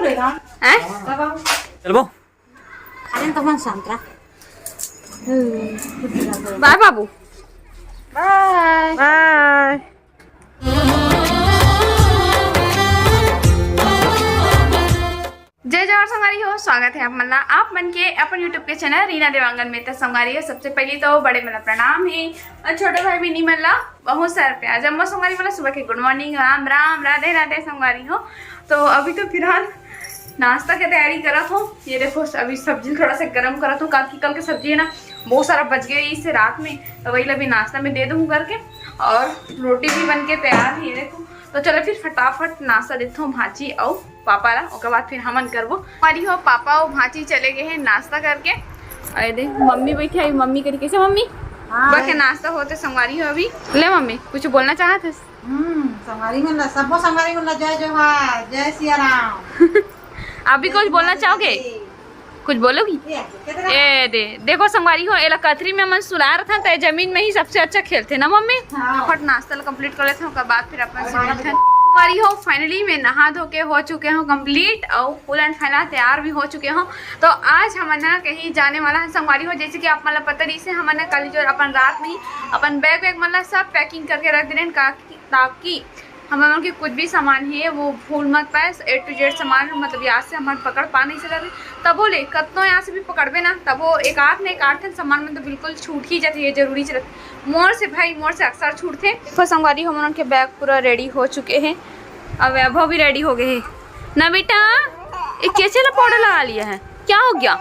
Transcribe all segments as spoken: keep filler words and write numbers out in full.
हैं? चलबो। अरे तो मन शांत रह। बाय बाबू। बाय बाय। जय जोहार संगवारी हो, स्वागत है आप मन ला, आप मन के अपन YouTube के चैनल रीना देवांगन में। त संगवारी हो, सबसे पहली तो बड़े मन ला प्रणाम है और छोटे भाई बहिनी मन ला बहुत सारा प्यार। जम्मो संगवारी मन ला सुबह के गुड मॉर्निंग, राम राम, राधे राधे संगवारी हो। तो अभी तो फिलहाल नाश्ता के तैयारी करत हो। ये देखो, अभी सब्जी थोड़ा सा गर्म करत हो, काबर कि कल के सब्जी है ना, बहुत सारा बच गया इसे रात में, तो वही ला भी नाश्ता में दे दूँ करके। और रोटी भी बन के तैयार है, ये देखो। तो चलो फिर फटाफट नाश्ता देथो भांची अउ पापा ला, ओकर बाद फिर हमन करबो। हमारी हो पापा अउ भांची चले गए हैं नाश्ता करके। अरे दे, मम्मी बैठी है, मम्मी करी कैसे मम्मी? हाँ। बस के नाश्ता होते संगवारी हो अभी। ले मम्मी, कुछ बोलना चाहत है? हम्म, संगवारी मन ला, सबो संगवारी मन ला जय जोहार, जय सिया राम। आप भी कुछ बोलना चाहोगे? कुछ बोलोगी? ए दे, देखो संगवारी हो, एला कथरी में मन सुलाय रथन, त ए जमीन में ही सबसे अच्छा खेलथे ना मम्मी? हाँ। फट नाश्ता ला कंप्लीट कर लेथन, ओकर बाद फिर अपन से मिलथन। संगवारी हो, फाइनली मैं नहा धो के हो चुके हूँ कंप्लीट और फुल एंड फाइनल तैयार भी हो चुके हूँ। तो आज हमन ना कहीं जाने वाला है संगवारी हो, जैसे कि आप मन ला पता रही से हमन ना कल जो अपन रात में ही अपन बैग वैग मन ला सब पैकिंग करके रख दे रहे हैं, का ताकि हमन मन के कुछ भी सामान हे वो भूल मत पाए। ए टू जेड सामान मतलब याद से हमन पकड़ पा नहीं सकत। तबो ले कतनो याद से भी पकड़बे ना, तबो एक आध न एक आध ठन सामान मन तो बिल्कुल छूट ही जाथे, ये जरूरी चलत। मोर से भाई, मोर से अक्सर छूटथे। देखो संगवारी हो, हमन के बैग पूरा रेडी हो चुके हे। अब वैभव भी रेडी हो गए हे ना बेटा। ये कैसे ला पाउडर लगा लिया है, क्या हो गया?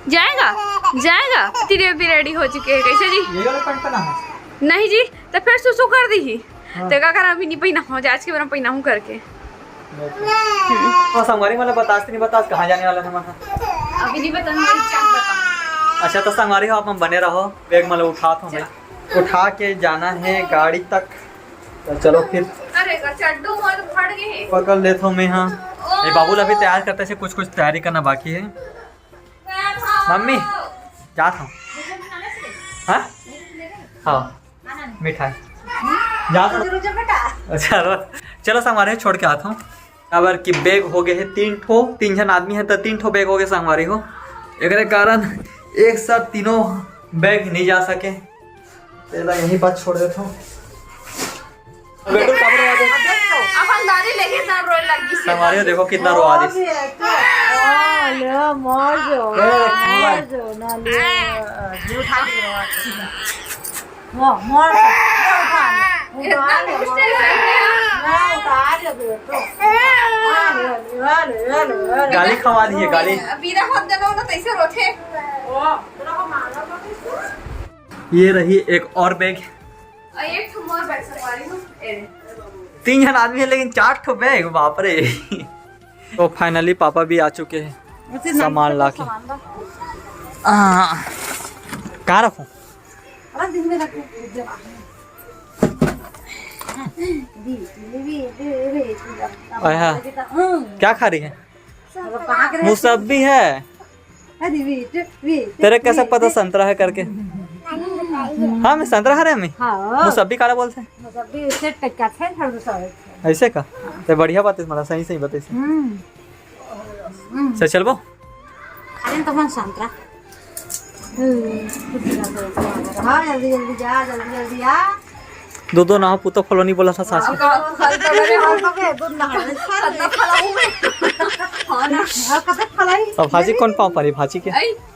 जाएगा, जाएगा। तेरे भी रेडी हो चुके हैं कैसे जी? ये वाला पैंट पहना है? नहीं जी, तो फिर सुसु कर दी ही। हाँ। तेका कर अभी नहीं पहिना हो, आज के बार पहिना हूँ करके। तो संगवारी मन ला बतास नहीं बतास कहाँ जाने वाला था मन? अभी नहीं बताऊँ, मैं क्या बताऊँ। अच्छा तो संगवारी हो, आप मन बने रहो, बैग मन ला उठात हो मैं। उठा के जाना है गाड़ी तक। तो चलो फिर। अरे चड्डू मोर फट गए हैं। पकड़ लेत हो मैं, हाँ। ये बाबू ला भी तैयार करते से कुछ कुछ तैयारी करना बाकी है। मम्मी, जात हूँ। हाँ? हाँ, मिठाई। जात हूँ। अच्छा, रो-, चलो, संगवारी हो छोड़ के आत हूँ। काबर कि बैग हो गए है तीन ठो, तीन झन आदमी है तो तीन ठो बैग हो गए संगवारी हो। एकरे कारण एक साथ तीनों बैग नहीं जा सके। तेला यहीं पर छोड़ देता हूँ। बेटू काबर रोवा दे? अपन दादी लेके इतना रोए लग गई। संगवारी हो देखो कितना रोवा दे। ओ, ले, मर जाओ, ए, मर जाओ, ना ले, जीव उठा के रोवा दे। वो, मर जाओ, उठा ले, उठा ले, मर जाओ। ना, उठा ले बेटू। आ, ले, ले, ले, ले, ले, ले। गाली खवा दी है, गाली। बिना हाथ देना हो ना, तैसे रोथे। ओ, तेरा को मारना पड़ता है। ये रही एक और बैग। और एक ठो मोर बैग संगवारी हो, ए रे। तीन जन आदमी है लेकिन चार ठो बैग, बाप रे। तो फाइनली पापा भी आ चुके हैं उसे सामान नाश्ते का लाके। सामान ला। हाँ, कहाँ रखूँ? अरे दिन में रख दे, जब आए। दी, दी, दी, दी, दी, दी, दी, दी, आया। हम्म। क्या खा रही है? अब कहाँ के रहे? मुसब्बी है। अरे वेट, वेट, तेरे कैसे वेट। पता संतरा है करके? हाँ, मैं संतरा खा रहे हैं, अम्मी। हाँ। मुसब्बी काला बोलते हैं। मुसब्बी उसे टक्का थे, हम तो सारे थे। ऐसे का? तो बढ़िया बात है, मतलब सही सही बताइए। हम्म। हम्म। से चलबो? अरे तो मन संतरा। हम्म। हाँ, जल्दी जल्दी जा, जल्दी जल्दी आ। दो दो नाव पुतो फलोनी बोला था सास में। अब भाजी कौन पाँव परी भाजी के?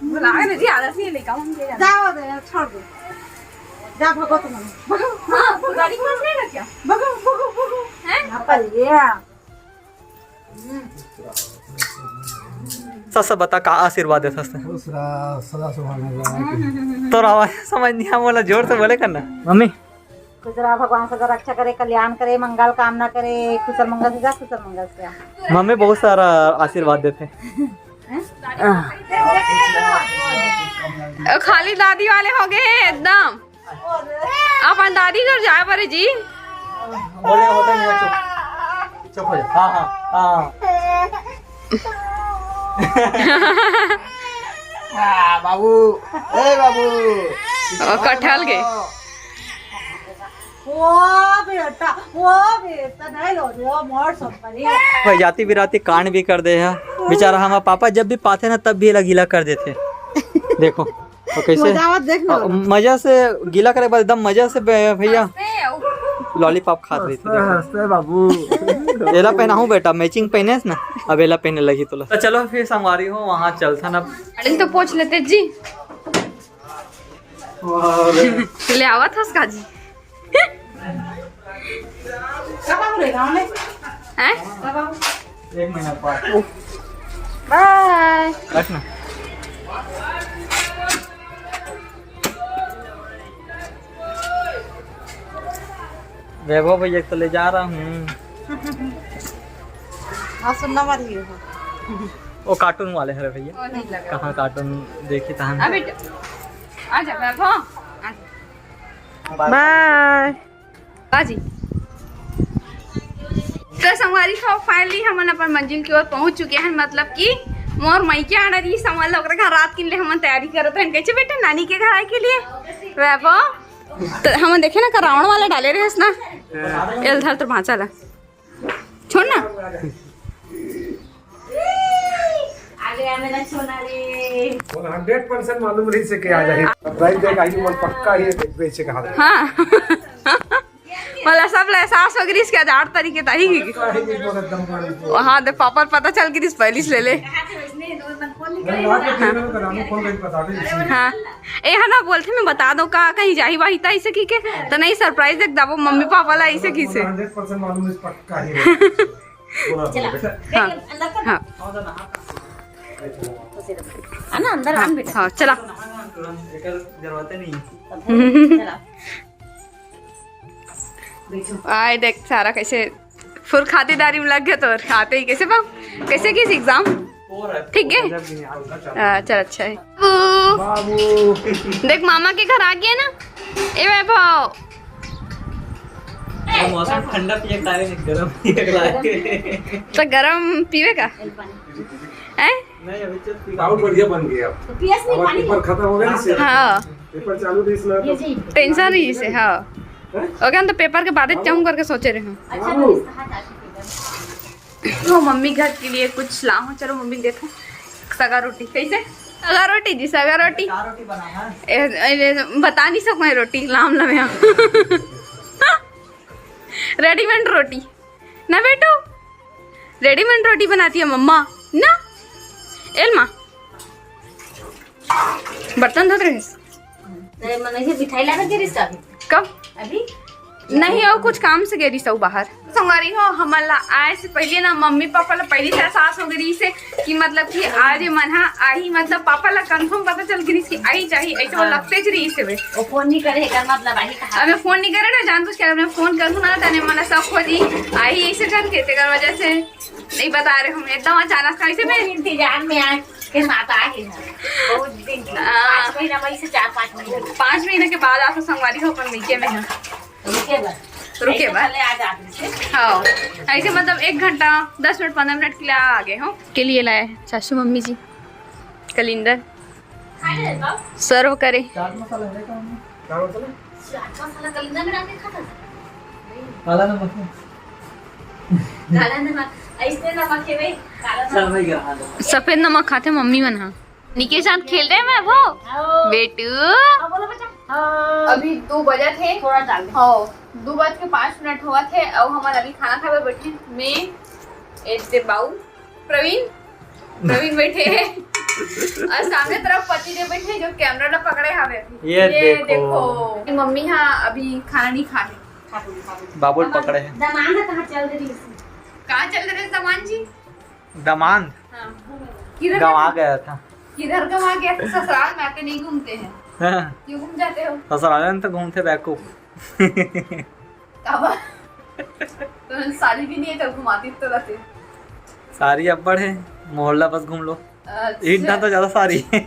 बुलावे ना जी, आलस नहीं लेगा, हम ले जाते। जाओ दे, छोड़ दो। जा भगो तुम। भगो। हाँ, गाड़ी में नहीं रखा। भगो, भगो, भगो। हैं? यहाँ पर ये। सस बता का आशीर्वाद देथस ते? खुश रह, सदा सुहागन रह। तोर आवाज समझ नहीं आ, मोला जोर से बोले करना। मम्मी। खुश रह, भगवान सदा रक्षा करे, कल्याण करे, मंगल कामना करे, कुशल मंगल से जा, कुशल मंगल से आ। मम्मी बहुत सारा आशीर्वाद देथे। हैं? खाली दादी वाले हो गए हैं एकदम। अपन दादी घर जाए बर जी। बोले होता नहीं, चुप, चुप हो जा। हाँ, हाँ, हाँ। आ, बाबू, ए बाबू। ओ, कटहल के। ओ बेटा, ओ बेटा, नहीं लो रे, ओ मोर संपरी। भाई जाति बिराती कांड भी कर दे है बेचारा। हमारा पापा जब भी पाथे ना, तब भी एला गीला कर देथे। देखो तो कैसे मजा आवत, देख ना। मजा से गीला करे के बाद एकदम मजा से बे-, भैया लॉलीपॉप खात रही थी। हंसते, हंसते बाबू। एला पहनाहूं बेटा, मैचिंग पहने ना, अब एला पहने लगी तोला। तो चलो फिर संगवारी हो, वहाँ चलथन अब। अरे तो पूछ लेते जी। ले आवत हस का जी? हैं? एक महीना बाद। बाय। रख ना। वैभव भैया को ले जा रहा हूँ। हाँ, सुनना मत ही हो। वो कार्टून वाले हरे भैया। वो नहीं लगा। कहाँ कार्टून देखी तहन? अबे आ जा वैभव, आ जा। बाय। बाजी। तो संगवारी हो, finally हमन अपन मंजिल की ओर पहुंच चुके हैं। मतलब कि मोर मइके आना रही, समझ लो, ओकरे घर रात किन ले हमन तैयारी करत हन। कैसे बेटा, नानी के घर आए के लिए? वैभव, तो हमन देखे ना, का रावण वाला डाले रहे ना। एल धर तोर भांचा ला। छोड़ ना। आ गया मेरा छोना रे। बोला, हंड्रेड परसेंट मालूम रही से के आ जाही। प्राइस देख आई मन पक्का ही बेचे कहा। हाँ। बोला, सब ले एहसास हो गिरिस के आठ तारीख के ताही की। पक्का ही बोला, एकदम पक्का। वहाँ दे पापा पता चल गिरिस, पहली से ले ले। हाँ। ए, है ना, बोलथे, मैं बता दो का कहीं जाही वाही ता ऐसे की के, तो नहीं, सरप्राइज देख दाबो मम्मी पापा ला ऐसे की से। हंड्रेड परसेंट मालूम इस पक्का ही है। हाँ। हाँ। है ना, अंदर आन बेटा। हाँ, चला। जरूरत नहीं। चला। आय देख, सारा कैसे फुल खातिरदारी में लग गया। तो खाते ही कैसे बाबू, कैसे किस एग्जाम? ठीक है। हाँ, चल, अच्छा है। बाबू। बाबू। देख, मामा के घर आ गया ना। ए वैभव। मौसम ठंडा पिए का है, गरम पिए का है। तो गरम पीवे का? हैं? नहीं, अभी तो बहुत बढ़िया बन गया। तो पियस नहीं अब पानी। पेपर खत्म हो गया ना, इससे हाँ। पेपर चालू रही इसमें तो। टेंशन रही से, हाँ। हैं? ओके, हम तो पेपर के बाद जाऊँ करके सोचे रहे हूँ। अच्छा, बाबू। तो इसका हाथ आके पेपर। तो मम्मी घर के लिए कुछ लाऊं। चलो मम्मी देखो, सगा रोटी कैसे? सगा रोटी जी, सगा रोटी। चार रोटी बना है। ए, ए, ए, बता नहीं सकूं, रोटी लाम लमे। रेडीमेड रोटी ना बेटू, रेडीमेड रोटी बनाती है मम्मा ना। एल माँ, बर्तन धोत रहे। ते मन ऐसे मिठाई ला के रिस अभी। कब? अभी? नहीं, और कुछ काम से गई सऊ बाहर। संगवारी हो, हमन ला आए से पहले ना मम्मी पापा ला पहली से एहसास हो गई से कि मतलब कि आज ये मन हा आही, मतलब पापा ला कंफर्म पता चल गई कि आई जाही, ऐसे वो हाँ। लगते ज रही से वे। वो फोन नहीं करे, एकर मतलब आई कहा। अबे फोन नहीं करे ना, जान बुझ के अगर मैं फोन करूँ ना, तने मन शक हो जी, आई ऐसे करके, तेकर वजह से नहीं बता रहे हम, एकदम अचानक से ऐसे वो में। इंतजार में आज के साथ आ गए हैं। बहुत दिन की, हाँ। पाँच महीना वही से, चार पाँच महीना। पाँच महीने के बाद आप संगवारी हो अपन मीके में है। रुके बा। रुके ऐसे बा। पहले आ जाते थे। हाँ, ऐसे मतलब एक घंटा, दस मिनट, पन्द्रह मिनट के लिए आ गए हो। के लिए लाए सासू मम्मी जी कलिंदर। खा ले बाबू। सर्व करे। चाट मसाला है क्या मम्मी? क्या मसाला? चाट मसाला कलिंदर में डाल के खाता था। काला नमक है। काला नमक, ऐसे नमक है भाई, काला चल नमक। भाई, गिरा दो। सफेद नमक खाते मम्मी मन हा। निके साथ खेल रहे हैं वैभव। हाँ। बेटू। हाँ, बोलो बेटा। हाँ। अभी दो बजा थे। थोड़ा डाल दे। हाँ, दो बज के पाँच मिनट हुआ थे। अब हमन अभी खाना खावे बैठे। मैं, ए, ते बाऊ, प्रवीण, प्रवीण बैठे हैं। और सामने तरफ पति देव बैठे हैं, जो कैमरा ला पकड़े हवे अभी। ये ये देखो। देखो। मम्मी हाँ अभी खाना नहीं खा रही। बाबुल पकड़े हैं। दमान कहाँ चल रही है? कहाँ चल रहे हैं दमान जी? दमान हाँ। किधर गंवा गया था। किधर गंवा गया था? ससुराल में आके नहीं घूमते हैं। हाँ। क्यों घूम जाते हो? ससुराल में तो घूमते बेवकूफ। काबर? तो सारी भी नहीं है, कल घुमाती तो रहते। सारी अब्बड़ है, मोहल्ला बस घूम लो। अच्छा। ईंटा तो ज्यादा सारी। सही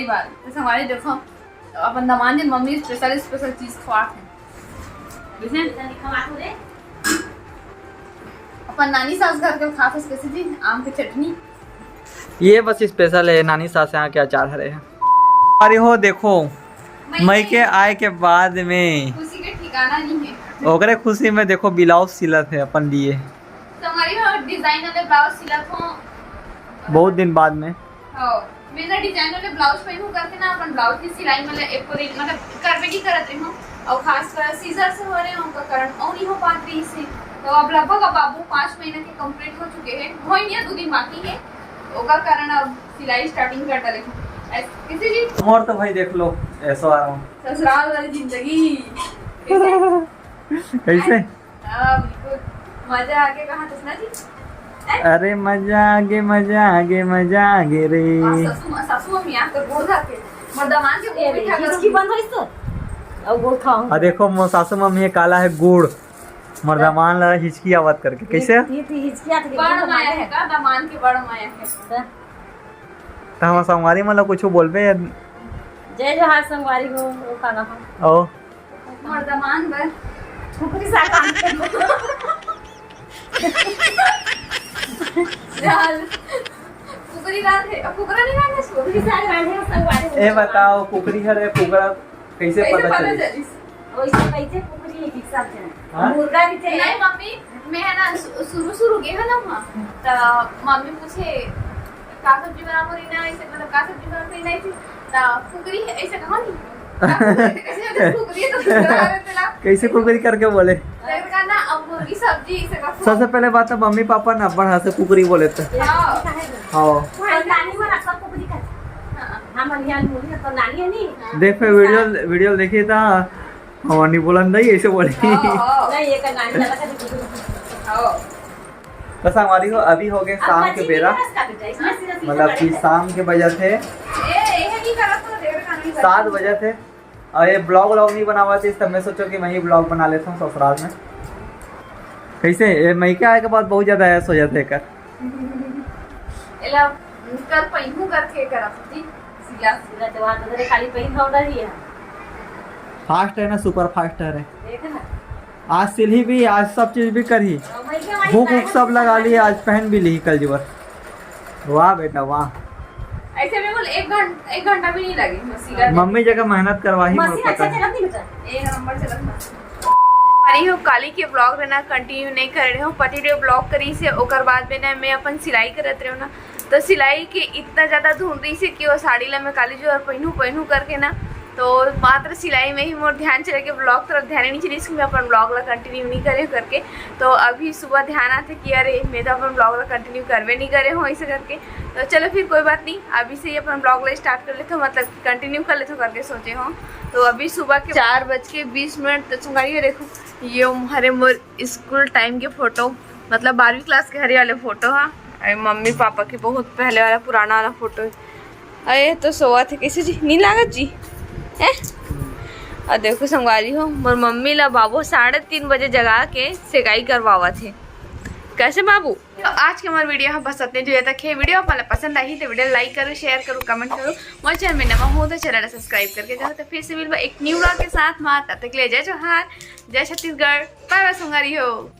बात। तो हमारे देखो, अपन दमान दिन मम्मी स्पेशल, स्पेशल चीज खवात है। बुझे? अपन नानी सास घर के खात है स्पेशल चीज, आम के चटनी। ये बस स्पेशल है, नानी सास यहाँ के अचार हरे हैं। अरे हो देखो, मइके आए के बाद में खुशी के ठिकाना नहीं है। ओकरे खुशी में देखो, ब्लाउज सिलत हे अपन लिए। संगवारी हो, डिजाइन वाले ब्लाउज सिलत हो। बहुत दिन बाद में। हाँ, मैं ना डिजाइन वाले ब्लाउज पहनू करके ना अपन ब्लाउज की सिलाई मतलब एको दिन मतलब करबे नहीं करत रही हूँ। और खासकर सीजर से हो रहे हैं, उनका कारण और नहीं हो पात रही से। तो अब लगभग अब बाबू पाँच महीना के कंप्लीट हो चुके हैं, हो ही नहीं, दो दिन बाकी है। ओकर कारण अब सिलाई स्टार्टिंग कर डाले हूँ। ऐस-, किसी जी मोर तो भाई देख लो, ऐसो आ रहा हूँ। ससुराल वाली जिंदगी। कैसे? कैसे? हाँ, बिल्कुल। मजा आके कहा तो सुना जी। अरे मजा आगे, मजा आगे, मजा आगे रे। हाँ, सासू, सासू मम्मी आकर गोड़ धर के, मोर दामाद के गोड़ ये रे, बिठा के हिचकी बंद होइस तो। अब गोड़ खाओ। आ देखो, मोर सासू मम्मी हे काला हे गुड़, मोर दामाद ला हिचकी आवत करके। कैसे? ये, ये तो हिचकी आत के बड़ गोड़ माया मारे। है का, दामाद के बड़ माया है। तो हम संगवारी मन ला कुछ बोलबे? जय जोहार संगवारी हो, वो खाना हो। ओ। मोर दामाद बर। कुकरी साग रांधे। यार, कुकरी रांधे, कुकरा नहीं रांधे सो। कुकरी साग रांधे, वो सब वाले ए बताओ, कुकरी हरे कुकरा कैसे कैसे पता पता चली? चलिस? वैसे कैसे कुकरी है, हिसाब से। हाँ? मुर्गा भी थे। नहीं, मम्मी, मैं है ना, शु-, शुरू, शुरू गए है ना वहाँ, तो मम्मी पूछे, "का सब्जी बनाबो रीना?" ऐसे, मतलब, "का सब्जी बनाबो रीना?" ऐसे, तो कुकरी है, ऐसे कहा नहीं। कैसे कुकरी तो कुकरा रहते ला। कैसे कुकरी करके बोले? तो कहना, "अब मुर्गी सब्जी," ऐसे कहा। सबसे पहले बात तो मम्मी पापा ना बढ़ा से कुकरी बोले थे। हाँ। हाँ। तो नानी मन अक्सर कुकरी कर। हाँ। हम अभियान बोली तो नानी है नहीं। देख, फिर वीडियो, वीडियो देखिए था, हाँ, नहीं बोलन नहीं, ऐसे बोले। हाँ, हाँ। नहीं, ये का नानी लगा था कुकरी। हाँ। बस हमारी हो, अभी हो गए अब शाम के बची बेरा। नहीं है इसका बेटा, इसमें सीधा सीधा मतलब कि करेंगे। शाम के बजे थे ये, ये नहीं करा तो डेढ़ का नहीं सात बजे थे। और ये ब्लॉग व्लॉग नहीं बनावा थी, तब मैं सोचो कि मैं ही ब्लॉग बना लेता हूँ ससुराल में। कैसे ये मइके आए के बाद बहुत ज्यादा ऐश हो जाते हैं कर। एला कर पहिनू करके करत होती। सिला सिला जवान तो तेरे खाली पहिन पाउडर ही है। फास्ट है ना, सुपर फास्ट है रे। देख ना। आज सिलही भी, आज सब चीज भी करही। और मैं क्या वही हुक हुक साड़ी सब लगा लिए, आज पहन भी ली कल जीवर। वाह बेटा वाह। ऐसे में बोल एक घंटा, एक घंटा भी नहीं लगे मशीन का। मम्मी जगह मेहनत करवाही मोर मशीन अच्छा पता है। चलत नहीं बेटा। एक नंबर चलत मशीन। अरे हो काली के ब्लॉग में ना कंटिन्यू नहीं कर रहे हो, पति देव ब्लॉग करी से ओकर बाद में ना मैं अपन सिलाई करत रहे हो ना, तो सिलाई के इतना ज्यादा धुन रही से कि वो साड़ी ला मैं काली जो और पहनू पहनू करके ना, तो मात्र सिलाई में ही मोर ध्यान चले के ब्लॉग तरफ ध्यान नहीं चली, इसमें अपन ब्लॉग ला कंटिन्यू नहीं करे करके। तो अभी सुबह ध्यान आते कि अरे मैं तो अपन ब्लॉग ला कंटिन्यू करबे नहीं करे हूँ ऐसे करके। तो चलो फिर कोई बात नहीं, अभी से ही अपन ब्लॉग ला स्टार्ट कर लेते हो, मतलब कंटिन्यू कर लेते हो करके सोचे हो। तो अभी सुबह के चार बज के बीस मिनट तो चुंगाई है। देखो ये हरे मोर स्कूल टाइम के फोटो, मतलब बारहवीं क्लास के हरे वाले फोटो है। अरे मम्मी पापा के बहुत पहले वाला पुराना वाला फोटो है। अरे तो सोवत हे कैसे जी, नहीं लागत जी? हैं? और देखो संगवारी हो, मोर मम्मी ला बाबू साढ़े तीन बजे जगा के सेकाई करवावत हे। कैसे बाबू? तो आज के हमारे वीडियो हम बस इतने जो तक है। वीडियो आप पसंद आई तो वीडियो लाइक करो, शेयर करो, कमेंट करो। मोर चैनल में नवा हो तो चैनल सब्सक्राइब करके जाओ। तो फिर से मिलबा एक न्यू ब्लॉग के साथ में, तब तक के लिए जय जोहार, जय छत्तीसगढ़, बाय बाय संगवारी हो।